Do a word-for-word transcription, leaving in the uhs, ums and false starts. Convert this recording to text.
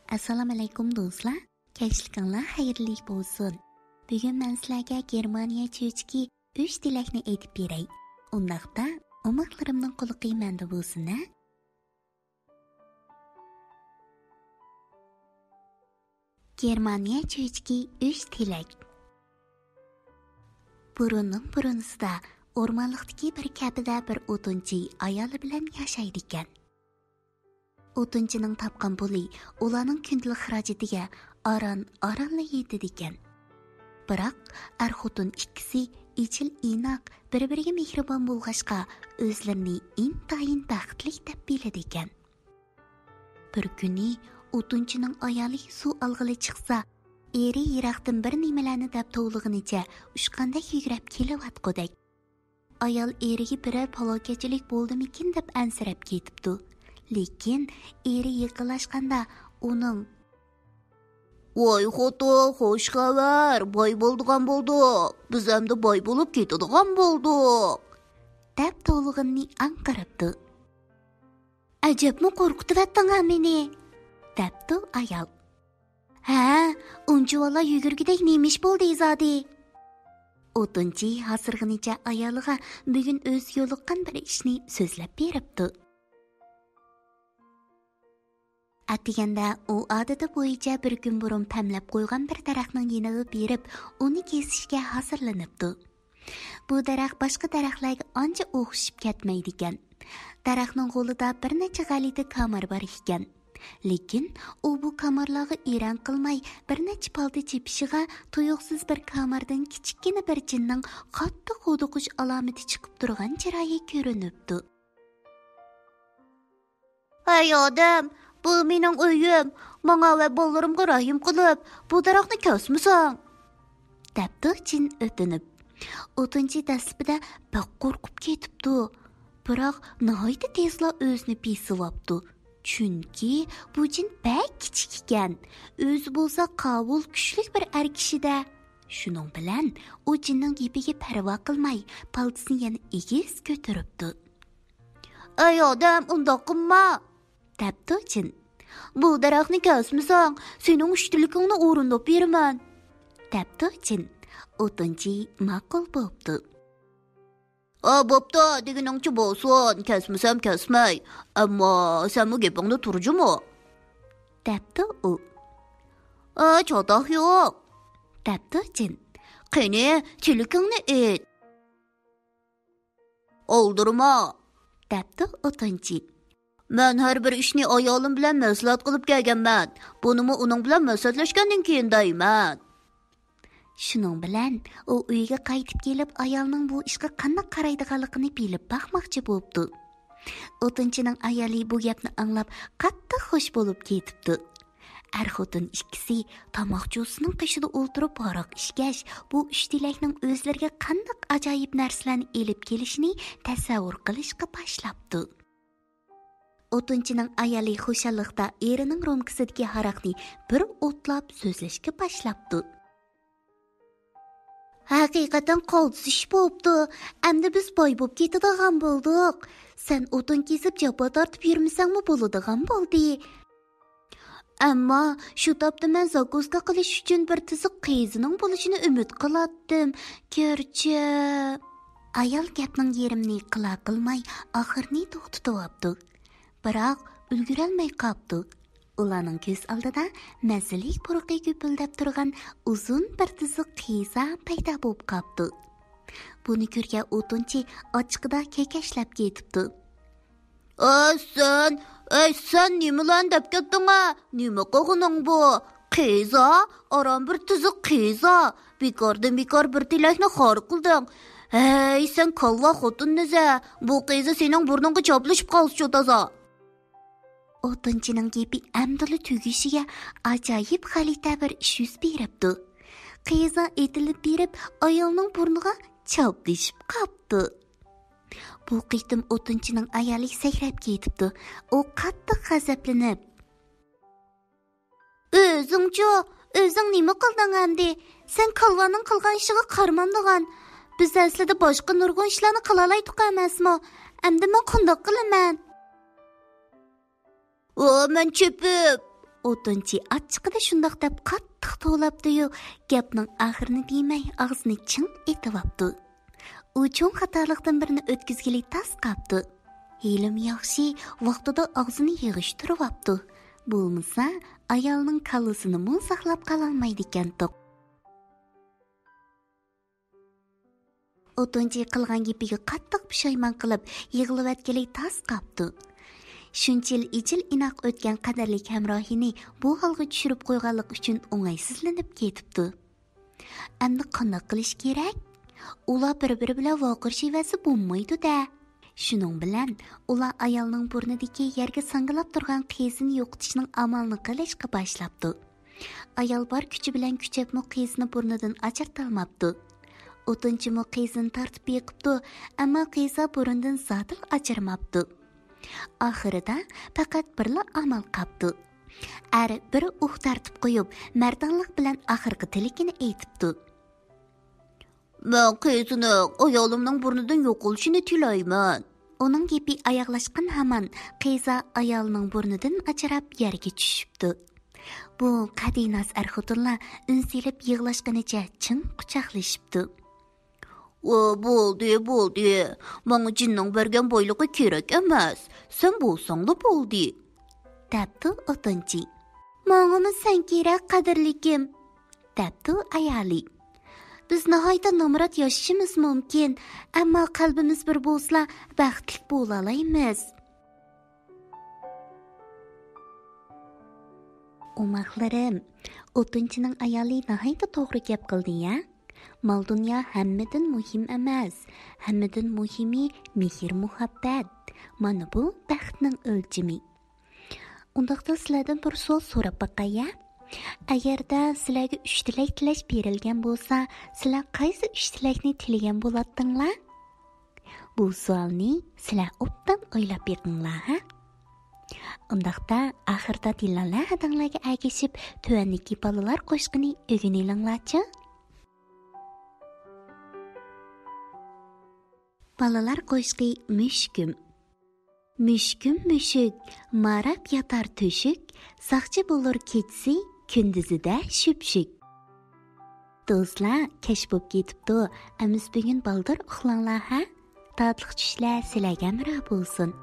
ئەسسالامۇئەلەيكۇم دوستلار، كەچلىكىڭلار خەيرلىك بولسۇن. بۈگۈن مەن سىلەرگە گېرمانىيە چۆچىكى ئۈچ تىلەكنى ئېيتىپ بېرەي. ئۇنداقتا ئوماقلىرىمنىڭ قۇلىقى مەندە بولسۇن ھە. گېرمانىيە چۆچىكى ئۈچ تىلەك. بۇرۇننىڭ بۇرۇنىسىدا ئورمانلىقتىكى بىر كەپىدە بىر ئوتۇنچى ئايالى بىلەن ياشايدىكەن. ئوتۇنچىنىڭ تاپقان پۇلى ئۇلارنىڭ كۈندىلىك خىراجىتىگە ئاران-ئارانلا يېتىدىكەن. بىراق ئەر-خوتۇن ئىككىسى ئېچىل-ئىناق، بىر-بىرىگە مېھرىبان بولغاچقا، ئۆزلىرىنى ئىنتايىن بەختلىك دەپ بىلىدىكەن. بىر كۈنى ئوتۇنچىنىڭ ئايالى سۇ ئالغىلى چىقسا، ئېرى يىراقتىن بىر نېمىلەرنى دەپ توۋلىغىنىچە ئۇچقاندەك يۈگۈرۈپ كېلىۋاتقۇدەك. ئايال ئېرىگە بىرەر پالاكەتچىلىك بولدىمىكىن دەپ ئەنسىرەپ كېتىپتۇ. لېكىن ئېرى يېقىنلاشقاندا ئۇنىڭ «ۋاي خوتۇن، خوش خەۋەر، باي بولىدىغان بولدۇق، بىز ئەمدى باي بولۇپ كېتىدىغان بولدۇق» دەپ توۋلىغىنىنى ئاڭقىرىپتۇ. «ئەجەبمۇ قورقۇتۇۋەتتىڭ ھە مېنى!» دەپتۇ ئايال. «ھە، ئۇنچىۋالا يۈگۈرگۈدەك نېمە ئىش بولدى زادى؟» ئوتۇنچى ھاسىرىغىنىچە ئايالىغا بۈگۈن ئۆزى يولۇققان بىر ئىشنى سۆزلەپ بېرىپتۇ. ئەتىگەندە ئۇ ئادىتى بويىچە بىر كۈن بۇرۇن پەملەپ قويغان بىر دەرەخنىڭ يېنىغا بېرىپ، ئۇنى كېسىشكە ھازىرلىنىپتۇ. بۇ دەرەخ باشقا دەرەخلەرگە ئانچە ئوخشىشىپ كەتمەيدىكەن. دەرەخنىڭ غولىدا بىر نەچچە غەلىتە كامار بار ئىكەن. لېكىن ئۇ بۇ كامارلارغا ئېرەن قىلماي، بىر نەچچە پالتا چېپىشىغا تۇيۇقسىز بىر كاماردىن كىچىككىنە بىر جىننىڭ قاتتىق ھودۇقۇش ئالامىتى چىقىپ تۇرغان چىرايى كۆرۈنۈپتۇ. «ھەي ئادەم، بۇ مېنىڭ ئۆيۈم، ماڭا ۋە بالىلىرىمغا رەھىم قىلىپ، بۇ دەرەخنى كەسمىسەڭ!» دەپتۇ جىن ئۆتۈنۈپ. ئوتۇنچى دەسلىپىدە بەك قورقۇپ كېتىپتۇ. بىراق ناھايىتى تېزلا ئۆزىنى بېسىۋاپتۇ. چۈنكى بۇ جىن بەك كىچىك ئىكەن. ئۆزى بولسا قاۋۇل كۈچلۈك بىر ئەر كىشىدە. شۇنىڭ بىلەن ئۇ جىننىڭ گېپىگە پەرۋا قىلماي، پالتىسىنى يەنە ئېگىز كۆتۈرۈپتۇ. «ئەي ئادەم، ئۇنداق قىلما!» دەپتۇ جىن. «بۇ دەرەخنى كەسمىسەڭ، سېنىڭ ئۈچ تىلىكىڭنى ئورۇنداپ بېرىمەن!» دەپتۇ جىن. ئوتۇنچى ماقۇل بوپتۇ. «ئا، بوپتۇ، دېگىنىڭچە بولسۇن، كەسمىسەم كەسمەي. ئەمما سەنمۇ گېپىڭدە تۇر جۇمۇ!» دەپتۇ ئۇ. «ئا، چاتاق يوق!» دەپتۇ جىن. «قېنى، تىلىكىڭنى ئېيت!» «ئالدىرىما!» دەپتۇ ئوتۇنچى. «مەن ھەر بىر ئىشنى ئايالىم بىلەن مەسلىھەت قىلىپ كەلگەنمەن. بۇنىمۇ ئۇنىڭ بىلەن مەسلىھەتلەشكەندىن كېيىن دەيمەن.» شۇنىڭ بىلەن ئۇ ئۆيگە قايتىپ كېلىپ، ئايالنىڭ بۇ ئىشقا قانداق قارايدىغانلىقىنى بىلىپ باقماقچى بوپتۇ. ئوتۇنچىنىڭ ئايالى بۇ گەپنى ئاڭلاپ، قاتتىق خوش بولۇپ كېتىپتۇ. ئەر-خوتۇن ئىككىسى تاماق جوزىسىنىڭ قېشىدا ئولتۇرۇپ ھاراق ئىچكەچ، بۇ ئۈچ تىلەكنىڭ ئۆزلىرىگە قانداق ئاجايىپ نەرسىلەرنى ئېلىپ كېلىشىنى تەسەۋۋۇر قىلىشقا باشلاپتۇ. ئوتۇنچىنىڭ ئايالى خۇشاللىقتا ئېرىنىڭ رومكىسىدىكى ھاراقنى بىر ئوتلاپ سۆزلەشكە باشلاپتۇ. «ھەقىقەتەن قالتىس ئىش بوپتۇ. ئەمدى بىز باي بوپ كېتىدىغان بولدۇق. سەن ئوتۇن كېسىپ جاپا تارتىپ يۈرمىسەڭمۇ بولىدىغان بولدى. ئەمما شۇ تاپتا مەن زاكۇسكا قىلىش ئۈچۈن بىر تىزىق قېزىنىڭ بولۇشىنى ئۈمىد قىلاتتىم. گەرچە...» ئايال گەپنىڭ يېرىمىنى قىلا قىلماي، ئاخىرىنى توختىتىۋاپتۇ. بىراق ئۈلگۈرەلمەي قاپتۇ. ئۇلارنىڭ كۆز ئالدىدا مەززىلىك پۇرىقى گۈپۈلدەپ تۇرغان ئۇزۇن بىر تىزىق قېزا پەيدا بولۇپ قاپتۇ. بۇنى كۆرگەن ئوتۇنچى ئاچچىقىدا كەكەشلەپ كېتىپتۇ. «ئەي سەن، ئەي سەن نېمىلەرنى دەپ كەتتىڭ ھە؟ نېمە قىلغىنىڭ بۇ؟ قېزا، ئاران بىر تىزىق قېزا. بىكاردىن بىكار بىر تىلەكنى خار قىلدىڭ. ھەي سەن كالۋا خوتۇن نېزە، بۇ قېزا سېنىڭ بۇرنۇڭغا چاپلىشىپ قالسىچۇ تازا.» ئوتۇنچىنىڭ گېپى ئەمدىلا تۈگىشىگە، ئاجايىپ غەلىتە بىر ئىش يۈز بېرىپتۇ. قېزا ئېتىلىپ بېرىپ، ئايالنىڭ بۇرنىغا چاپلىشىپ قاپتۇ. بۇ قېتىم ئوتۇنچىنىڭ ئايالى سەكرەپ كېتىپتۇ. ئۇ قاتتىق غەزەپلىنىپ، «ئۆزۈڭچۇ؟ ئۆزۈڭ نېمە قىلدىڭ ئەمدى؟ سەن كالۋانىڭ قىلغان ئىشىغا قارىمامدىغان؟ بىز ئەسلىدە باشقا نۇرغۇن ئىشلارنى قىلالايتتۇق ئەمەسمۇ؟ ئەمدى مەن قانداق قىلىمەن؟» «ئۇ، مەن چېپىپ، ئوتۇنچى ئاچچىقىدا شۇنداق دەپ قاتتىق توۋلاپتۇ-يۇ، گەپنىڭ ئاخىرىنى دېمەي ئاغزىنى چىڭ ئېتىۋاپتۇ. ئۇ چوڭ خاتالىقتىن بىرنى ئۆتكۈزگىلى تاس قاپتۇ. ھېلىمۇ ياخشى، ۋاقتىدا ئاغزىنى يىغىشتۇرۇۋاپتۇ. بولمىسا، ئايالنىڭ كاللىسىنىمۇ ساقلاپ قالالمايدىكەنتۇق. ئوتۇنچى قىلغان گېپىگە قاتتىق پۇشايمان قىلىپ، يىغلىۋەتكىلى تاس قاپتۇ. شۇنچە يىل ئىجىل-ئىناق ئۆتكەن قەدىرلىك ھەمراھىنى بۇ ھالغا چۈشۈرۈپ قويغانلىقى ئۈچۈن ئوڭايسىزلىنىپ كېتىپتۇ. ئەمدى قانداق قىلىش كېرەك؟ ئۇلار بىر-بىرى بىلەن ۋارقىرىشىۋەرسە بولمايدۇ-دە. شۇنىڭ بىلەن ئۇلار ئايالنىڭ بۇرنىدىكى يەرگە ساڭگىلاپ تۇرغان قېزىنى يوقىتىشنىڭ ئامالىنى قىلىشقا باشلاپتۇ. ئايال بار كۈچى بىلەن كۈچەپمۇ قېزىنى بۇرنىدىن ئاجرىتالماپتۇ. ئوتۇنچىمۇ قېزىنى تارتىپ بېقىپتۇ، ئەمما قېزا بۇرنىدىن زادىلا ئاجرىماپتۇ. ئاخىرىدا پەقەت بىرلا ئامال قاپتۇ. ئەر بىر ئۇھ تارتىپ قويۇپ، مەردانلىق بىلەن ئاخىرقى تىلىكىنى ئېيتىپتۇ. مەن قېزىنىڭ ئايالىمنىڭ بۇرنىدىن يوقىلىشىنى تىلەيمەن. ئۇنىڭ گېپى ئاياغلاشقان ھامان قېزا ئايالىنىڭ بۇرنىدىن ئاجراپ يەرگە چۈشۈپتۇ. بۇ قەدىناس ئەر-خوتۇنلار ئۈن سېلىپ يىغلاشقىنىچە چىڭ قۇچاقلىشىپتۇ. ئو، بولدى، بولدى. ماڭا جىننىڭ بەرگەن بايلىقى كېرەك ئەمەس. سەن بولساڭلا بولدى، دەپتۇ ئوتۇنچى. ماڭىمۇ سەن كېرەك، قەدىرلىكىم، دەپتۇ ئايالى. بىز ناھايىتى نامرات ياشىشىمىز مۇمكىن، ئەمما قەلبىمىز بىر بولسىلا، بەختلىك بولالايمىز. ئوماقلىرىم، ئوتۇنچىنىڭ ئايالى ناھايىتى توغرا گەپ قىلدى يا. مال-دۇنيا ھەممىدىن مۇھىم ئەمەس. ھەممىدىن مۇھىمى مېھىر-مۇھەببەت. مانا بۇ بەختنىڭ ئۆلچىمى. ئۇنداقتا سىلەردىن بىر سوئال سوراپ باقاي يا. ئەگەردە سىلەرگە ئۈچ تىلەك تىلەش بېرىلگەن بولسا، سىلەر قايسى ئۈچ تىلەكنى تىلىگەن بولاتتىڭلار؟ بۇ سوئالنى سىلەر ئوبدان ئويلاپ بېقىڭلار، ھە؟ ئۇنداقتا ئاخىردا دىلالە ھەدەڭلارگە ئەگىشىپ، تۆۋەندىكى بالىلار قوشىقىنى ئۆگىنىۋېلىڭلارچۇ. بالىلار قوشىقى مۈشۈكۈم. مۈشۈكۈم مۈشۈك، ماراپ ياتار تۆشۈك، ساقچى بولۇر كېچىسى، كۈندۈزىدە شۈپشۈك. دوستلار، كەچ بوپ كېتىپتۇ، ئەمىسە بۈگۈن بالدۇر ئۇخلاڭلار، ھە؟ تاتلىق چۈشلەر سىلەرگە ھەمراھ بولسۇن.